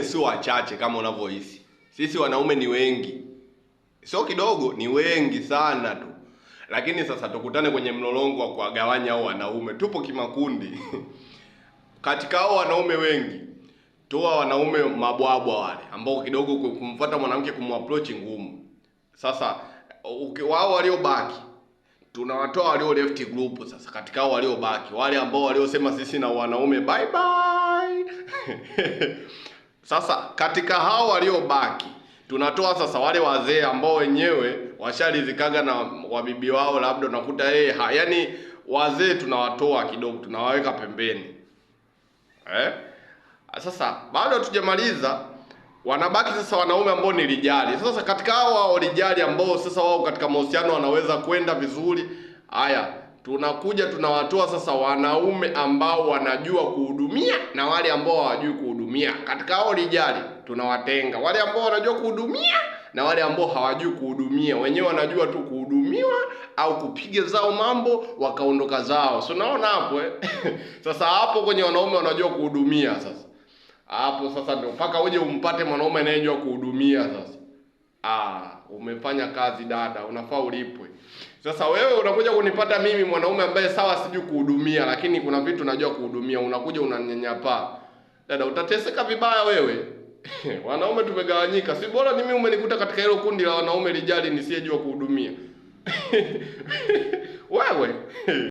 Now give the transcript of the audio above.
Sio wachache kama unavyohisi. Sisi wanaume ni wengi, sio kidogo, ni wengi sana tu. Lakini sasa tukutane kwenye mlolongo wa kuwagawanya hao wanaume. Tupo kimakundi. Katika hao wanaume wengi, toa wanaume mabwabwa wale ambao kidogo kumfuata mwanamke kumapproach ngumu. Sasa wao waliobaki tunawatoa walio left group. Sasa katika hao waliobaki, wale ambao waliosema sisi na wanaume bye bye. Sasa katika hao waliobaki tunatoa sasa wale wazee ambao wenyewe washalizikaga na wabibi wao, labda unakuta yeye yani wazee tunawatoa kidogo, tunawaweka pembeni eh? Sasa bado hatujamaliza, wanabaki sasa wanaume ambao ni lijali. Sasa katika hao wao lijali ambao sasa wao katika mahusiano wanaweza kwenda vizuri, haya tunakuja tunawatoa sasa wanaume ambao wanajua kuhudumia na wale ambao hawajui kuhudumia. Katika hao lijali tunawatenga wale ambao wanajua kuhudumia na wale ambao hawajui kuhudumia. Wenyewe wanajua tu kuhudumiwa au kupiga zao mambo wakaondoka zao. So naona hapo eh? Sasa hapo kwenye wanaume wanajua kuhudumia sasa. Hapo sasa ndio mpaka uje umpate mwanaume anayejua kuhudumia sasa. Ah, umefanya kazi dada, unafaa ulipwe. Sasa wewe unakuja kunipata mimi mwanaume ambaye sawa sijui kuhudumia, lakini kuna vitu najua kuhudumia, unakuja unanyanyapaa. Dada, utateseka vibaya wewe. Wanaume tumegawanyika. Si bora mimi umenikuta katika hilo kundi la wanaume lijali nisiyejua kuhudumia. Wewe.